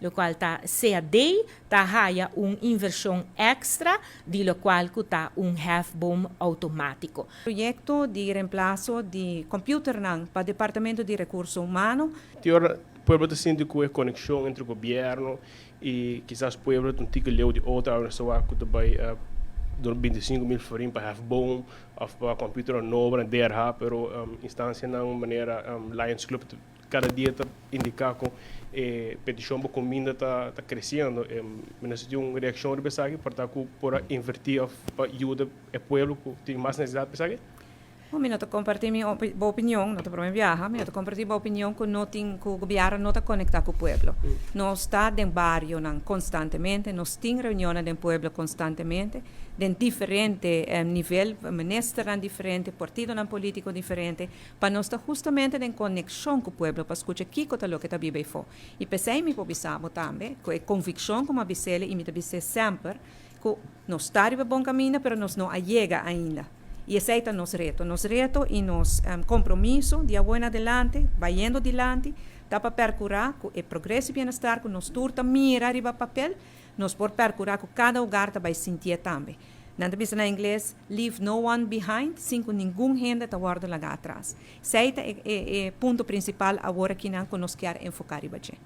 Locual ta CAD ta haya un inversion extra di locual cu ta un hefboom automatico. Proyecto di reemplaso di computernan pa Departamento di Recurso Humano. Tin ora pueblo ta sinti cu e conexion entre gobierno y kisas pueblo ta un tiki leu di otro. Awe nos ta wak cu ta bay duna 25,000 florin pa hefboom of pa computer nobo na DRH, pero instancianan manera Lions Club cada dia ta indica cu e peticion pa cuminda ta creciendo. Minister tin un reaccion riba esaki, por ta cu por inverti of pa yuda e pueblo cu tin mas necesidad pa esaki? Bom, mi no ta comparti mi opinion, no ta pa mi viaha, mi no ta comparti mi opinion cu no tin, cu gobierno no ta conecta cu pueblo. Nos ta den barionan constantemente, nos tin reunion den pueblo constantemente, den diferente nivel, ministernan diferente, partidonan politico diferente, pa nos ta justamente den conexion cu pueblo, pa scucha kico ta loke ta biba eyfo. Y pesey mi por bisa bo tambe, cu e conviccion cu m'a bisele y mi ta bis'e semper, cu nos ta riba bon camino, pero nos no a yega ainda. Y esey ta nos reto y nos compromiso di awor en adelante, bayendo dilanti, ta pa percura cu e progreso y bienestar cu nos tur ta mira riba papel, nos por percura cu cada hogar ta bay sinti tambe. Nan ta bisa na Ingles, "Leave no one behind", sin cu ningun hende ta wordo laga atras. Esey ta e punto principal awor aki nan cu nos kier enfoca riba dje.